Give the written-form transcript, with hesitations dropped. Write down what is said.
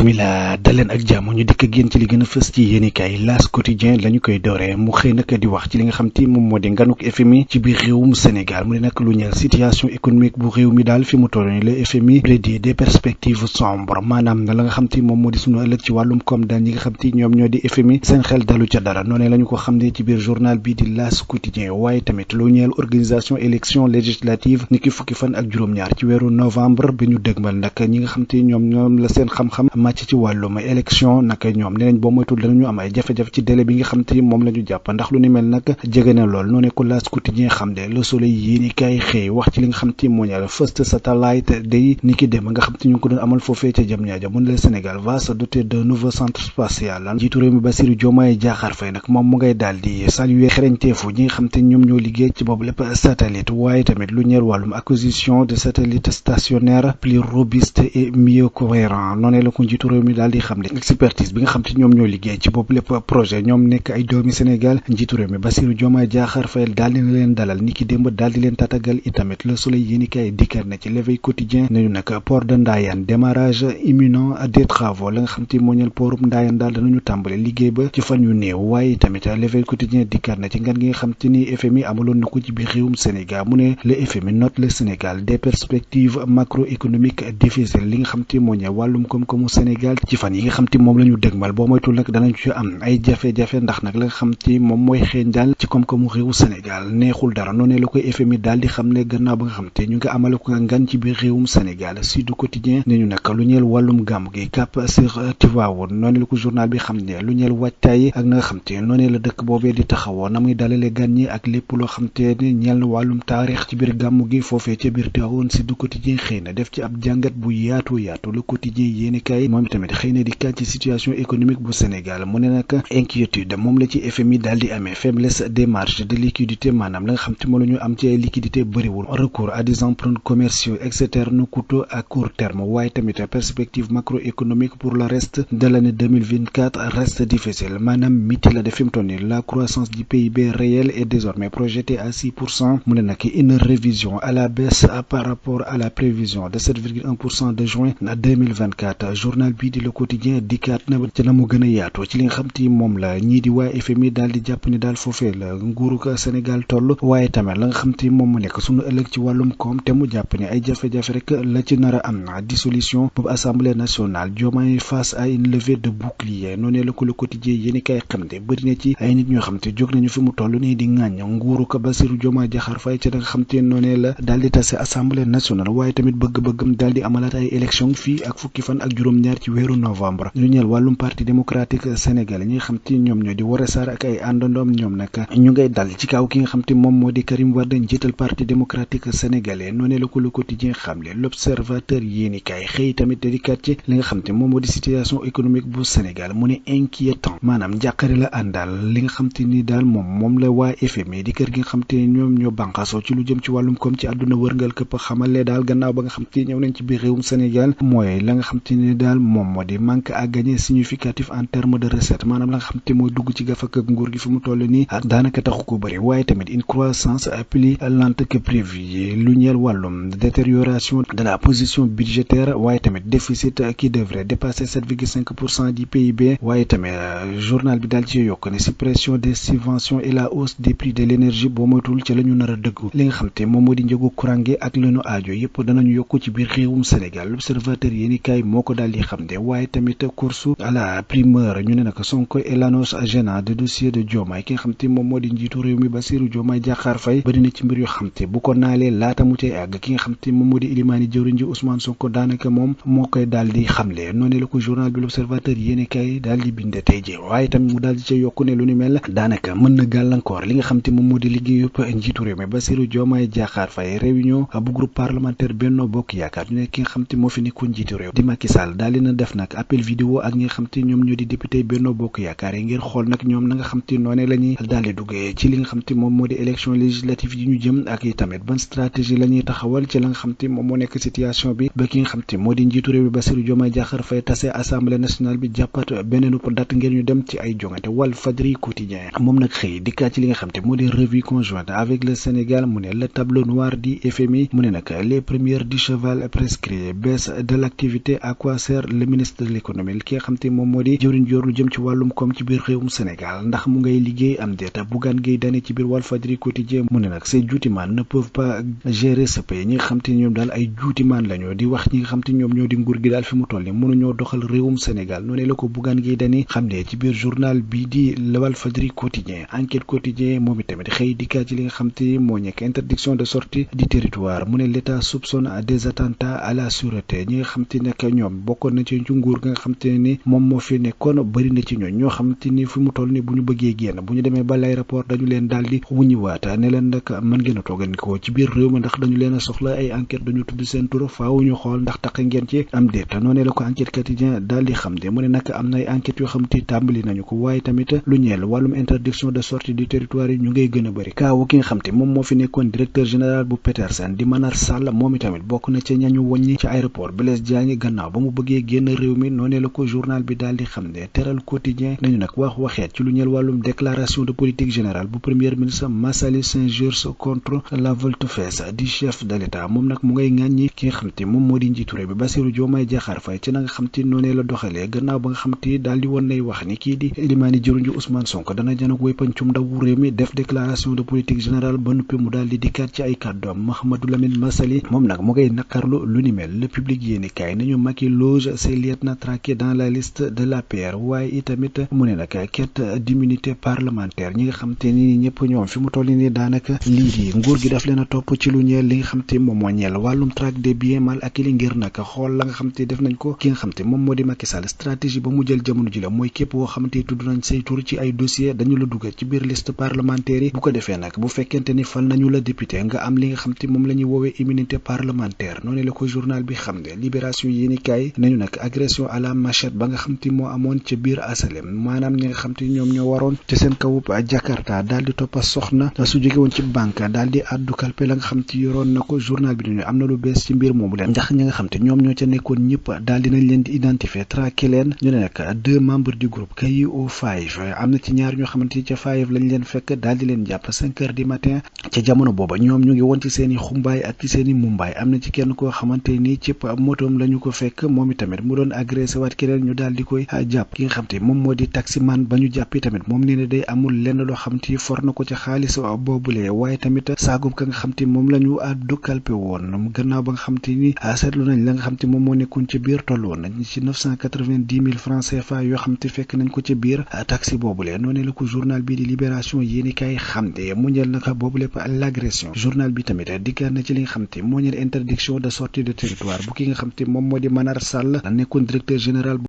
bisimila daleen ak jàmm ñu dikk génn ci li gën a fës ci yéenikaay L'As Quotidien la ñu koy dooree mu xëy nag di wax ci li nga xam te moom moo di nganuk FMI ci biir réewum Sénégal mu ne nag lu ñeel situation économique bu réew mi daal fi mu toll nii le FMI prédit des perspectives sombres maanaam la nga xam te moom moo di sunu ëllëg ci wàllum koom daal ñi nga xam te ñoom ñoo di FMI seen xel dalu ca dara noonu la ñu ko xam ne ci biir journal bi di L'As Quotidien waaye tamit lu ñeel organisation élection législative niki fukki fan ak juróom-ñaar ci weeru novembre bi ñu dëgmal nag ñi nga xam te ñoom la seen xam-xam màcc ci wàllum élection nag ñoom nee nañ boo moytul danañu am ay jafe-jafe ci délai bi nga xam te moom la ñu jàpp ndax lu ni mel nag jege na lool noonu ko L'As Quotidien xam de Le Soleil yéenikaay xëy wax ci li nga xam te moo ñeel First Satellite Day ni ki dem nga xam te ñu ngi ko doon amal foofee ca Diamniadio mu ne le Sénégal va se doter d'un nouveau centre spatial njiitu réew mi Bassirou Diomaye Diakhar Faye nag moom mu ngay daal di saluer xereñteefu ñi nga xam te ñoom ñoo liggéey ci boobu lépp satellite waaye tamit lu ñeel wàllum acquisition de satellites stationnaires plus robuste et mieux cohérent noonu la ko njiitu réew mi daal di xam ne expertise bi nga xam te ñoom ñoo liggéey ci boobu lépp projet ñoom nekk ay doomi Sénégal njiitu réew mi Bassirou Diomaye Diakhar Faye daal di leen dalal ni ki démb daal di leen tatagal itamit Le Soleil yéenikaay dikkaat na ci L'Éveil quotidien nañu nag port de Ndayane démarrage imminent des travaux la nga xam te moo ñeel portum Ndayane daal danañu tàmbale liggéey ba ci fan yu néew waaye tamit L'Éveil quotidien dikkaat na ci ngan gi nga xam te ni FMI amaloon na ko ci biir réewum Sénégal mu ne le FMI note le Sénégal des perspectives macroéconomiques difficiles li nga xam te moo ñeel wàllum koom-koomu Sénégal ci fan yi nga xam te moom la ñu dëgmal boo moytul nag danañ ci am ay jafe-jafe ndax nag la nga xam te moom mooy xeeñ daal ci koom-koomu réewu Sénégal neexul dara noonu la koy FMI daal di xam ne gannaaw ba nga xam te ñu ngi amale ko ngan ci biir réewum Sénégal Sud Quotidien ne ñu nag lu ñeel wàllum gàmm gi Cap sur Tivaouane noonu la ko journal bi xam ne lu ñeel waajtaay ak na nga xam te noonu la dëkk boobee di taxawoo na muy dalale gan ñi ak lépp loo xam te ne ñeel na wàllum taarix ci biir gàmm gi foofee ca biir Tivaouane Sud Quotidien xëy na def ci ab jàngat bu yaatu Le Quotidien yéenikaay moom tamit xëy na di kat ci situation économique bu Sénégal mu ne nag inquiétude moom la ci FMI daal di amee faiblesse des marges de liquidité maanaam la nga xam te moo la ñu am ci ay liquidité bëriwul recours à des emprunts commerciaux externes coûteux à court terme waaye tamit perspective macroéconomique pour le reste de l'année 2024 reste difficile maanaam miti la def fi mu toll nii la croissance du PIB réel est désormais projetée à 6% mu ne nag une révision à la baisse par rapport à la prévision de 7,1% de juin 2024 journal bii di Le Quotidien dikkaat na ci na mu gën a yaatu ci li nga xam te moom la ñii di waa FMI daal di jàpp ni daal foofee la nguuru Sénégal toll waaye tamit la nga xam te moom mu nekk sunu ëllëg ci wàllum koom te mu jàpp ni ay jafe-jafe rek la ci nar a am na dissolution boobu assemblée nationale Diomaye face à une levée de bouclier noonu la ko Le Quotidien yéen kay xam ne bëri na ci ay nit ñoo xam te jóg nañu fi mu toll nii di ŋàññ nguuru ko Bassirou Diomaye Diakhar Faye ci da nga xam te noonu la daal di tase assemblée nationale waaye tamit bëgg-bëggam daal di amalaat ay élection fii ak fukki fan ak juróom-ñaar ci weeru novembre lu ñeel wàllum parti démocratique sénégalais ñi nga xam te ñoom ñoo di Woré Sarr ak ay àndandoom ñoom nag ñu ngay dal ci kaw ki nga xam te moom moo di Karim Wade njiital parti démocratique sénégalais noonu la ko Le Quotidien xamle L'Observateur yéenikaay xëy tamit dedikat ci li nga xam te moom moo di situation économique bu Sénégal mu ne inquiétant maanaam njàqare la àndal li nga xam te ni daal moom la waa FMI di kër gi nga xam te ñoom ñoo bànqaasoo ci lu jëm ci wàllum koom ci àdduna wërngal këpp xamale daal gannaaw ba nga xam te ñëw nañ ci biir réewum Sénégal mooy la nga xam te ni daal moom moo di manque à gagner significatif en termes de recette maanaam la nga xam te mooy dugg ci gafak ak nguur gi fi mu toll nii ak daanaka taxu ko bëri waaye tamit une croissance plus lente que prévu lu ñeel wàllum détérioration de la position budgétaire waaye tamit déficit qui devrait dépasser 7,5% du PIB waaye tamit journal bi daal ci yokk ne suppression des subventions et la hausse des prix de l'énergie boo moytul ci la ñu nar a dëggu li nga xam te moom moo di njëgu courant gi ak lenu aajo yëpp danañu yokku ci biir réewum Sénégal L'Observateur yéenikaay moo ko daal di xam de waaye tamit course à la primeur ñu ne nag Sonko et l'annonce gênante de dossier de Diomaye ki nga xam te moom moo di njiitu réew mi Bassirou Diomaye Diakhar Faye bëri na ci mbir yoo xam te bu ko naalee laata mu cay àgg ki nga xam te moom moo di ilimaani jëwriñ ji Ousmane Sonko daanaka moom moo koy daal di xamle noonu la ko journal bi L'Observateur yéenikaay daal di binde tey ji waaye tamit mu daal di ca yokku ne lu ni mel daanaka mën na gàllankoor li nga xam te moom moo di liggéey yëpp njiitu réew mi Bassirou Diomaye Diakhar Faye réunion bu groupe parlementaire Benno Bokk Yaakaar ñu ne ki nga xam te moo fi nekkoon njiitu réew di Macky Sall daal dina def nag appel vidéo ak ñi nga xam te ñoom ñoo di député Benno Bokk Yaakaar yi ngir xool nag ñoom na nga xam te noone la ñuy daal di duggee ci li nga xam te moom moo di élection législative yi ñu jëm ak yi tamit ban stratégie la ñuy taxawal ci la nga xam te moom moo nekk situation bi ba ki nga xam te moo di njiitu réew bi Bassirou Diomaye Diakhar Faye tase assemblée nationale bi jàppat beneen date ngir ñu dem ci ay jongante Walfadjri quotidien moom nag xëy dikkaat ci li nga xam te moo di revue conjointe avec le Sénégal mu ne le tableau noir du FMI mu ne nag les premières du cheval prescrit baisse de l'activité à quoi sert le ministre de l'économie ki nga xam te moom moo di jëwriñ joor lu jëm ci wàllum koom ci biir réewum Sénégal ndax mu ngay liggéey am déeta Bougane Gueye Dany ci biir Walfadjri quotidien mu ne nag ces juutimaan ne peuvent pas gérer ce pays ñi nga xam te ñoom daal ay juutimaan lañu di wax ñi nga xam te ñoom ñoo di nguur gi daal fi mu toll ni mënuñoo doxal réewum Sénégal noonu la ko Bougane Gueye Dany xam ne ci biir journal bi di Walfadjri quotidien enquête quotidien moom itamit xëy dikkaat ci li nga xam te moo nekk interdiction de sortie du territoire mu ne l'état soupçonne des attentats à la sûreté ñi nga xam te nekk ñoom bokkoon na ci nguur ga nga xam te ni moom moo fi nekkoon bëri na ci ñoo xam te ni fi mu toll ni bu ñu bëggee génn bu ñu demee ba l'aéroport dañu leen daal di wuññiwaata ne leen nag mën ngeen a toogandikoo ci biir réew mi ndax dañu leen a soxla ay enquête dañu tudd seen tur faaw ñu xool ndax taq ngeen ci am déet noonu la ko enquête quotidien daal di xam de mu ne nag am na ay enquêtes yoo xam te tàmbali nañu ko waaye tamit lu ñeel wàllum interdiction de sortie du territoire yi ñu ngay gën a bëri kaawu ki nga xam te moom moo fi nekkoon directeur général bu Petersen di Manar Sall moom itamit bokk na ca ñañu woññi ci aéroport Blaise Diagne gannaaw ba mu bëggee génn réew mi noonu la ko journal bi daal di xam ne teral quotidien nañu nag waxeet ci lu ñeel wàllum déclaration de politique générale bu premier ministre Massali Saint-Just contre la volte-face du chef de l'État moom nag mu ngay ŋàññi ki nga xam te moom moo di njiitu réew bi Bassirou Diomaye Diakhar Faye ci na nga xam te noonu la doxalee gannaaw ba nga xam te daal di woon lay wax ni kii di limaani jëruñu Ousmane Sonko dana janok way pancum ndawu réew mi def déclaration de politique générale ba noppi mu daal di dikkaat ci ay kàddoom Mahamadou Lamine Massali moom nag mu ngay naqarlu lu ni mel le public yéeni kaay nañu Macky loge ses lieutenants traqués dans la liste de l'APR waaye itamit mu ne nag quête d'immunité parlementaire ñi nga xam te ni ñëpp ñoom fi mu toll ni daanaka lii di nguur gi daf leen a topp ci lu ñeel li nga xam te moom moo ñeel wàllum traque des biens mal acquis ngir nag xool la nga xam te def nañ ko ki nga xam te moom moo di Macky Sall stratégie ba mu jël jamono ji la mooy képp woo xamante tudd nañ say tur ci ay dossier dañu la dugal ci biir liste parlementaire yi bu ko defee nag bu fekkente ni fal nañu la député nga am li nga xam te moom la ñuy woowee immunité parlementaire noonu la ko journal bi xam ne libération yéeni kaay nañu nag agression à la machette ba nga xam te moo amoon ca biir asalem maanaam ñi nga xam te ñoom ñoo waroon te seen kawub Jakarta daal di toppa soxna su jóge woon ci banque daal di addu kalpe la nga xam te yoroon na ko journal bi dañu am na lu bees ci mbir moomu leen ndax ñi nga xam te ñoom ñoo ca nekkoon ñëpp daal di nañ leen di identifier traqué leen ñu ne nag 2 membres du groupe KIO5 am na ci ñaar ñoo xamante ca 5 lañ leen fekk daal di leen jàpp 5 heures du matin ca jamono booba ñoom ñu ngi woon ci seen i xumbaay ak ci seen i mumbaay am na ci kenn koo xamante ni ci motoom la ñu ko fekk moom itamit mu doon agressé waat keneen ñu daal di koy jàpp ki nga xam te moom moo di taximan ba ñu jàppi tamit moom nee na day amul lenn loo xam te for na ko ca xaalis boobulee waaye tamit saagum ka nga xam te moom la ñu addu kalpe woon gannaaw ba nga xam te ni seetlu nañ la nga xam te moom moo nekkoon ca biir toll woon nañ ci 990 000 francs CFA yoo xam te fekk nañ ko ca biir taxi boobulee noonu la ko journal bi di libération yéeni kay xam de mu ñeel naka boobu lépp l'agression journal bi tamit dikkaat na ci li nga xam te moo ñeel interdiction de sortie de territoire bu ki nga xam te moom moo di Manar Sall nekkoon directeur général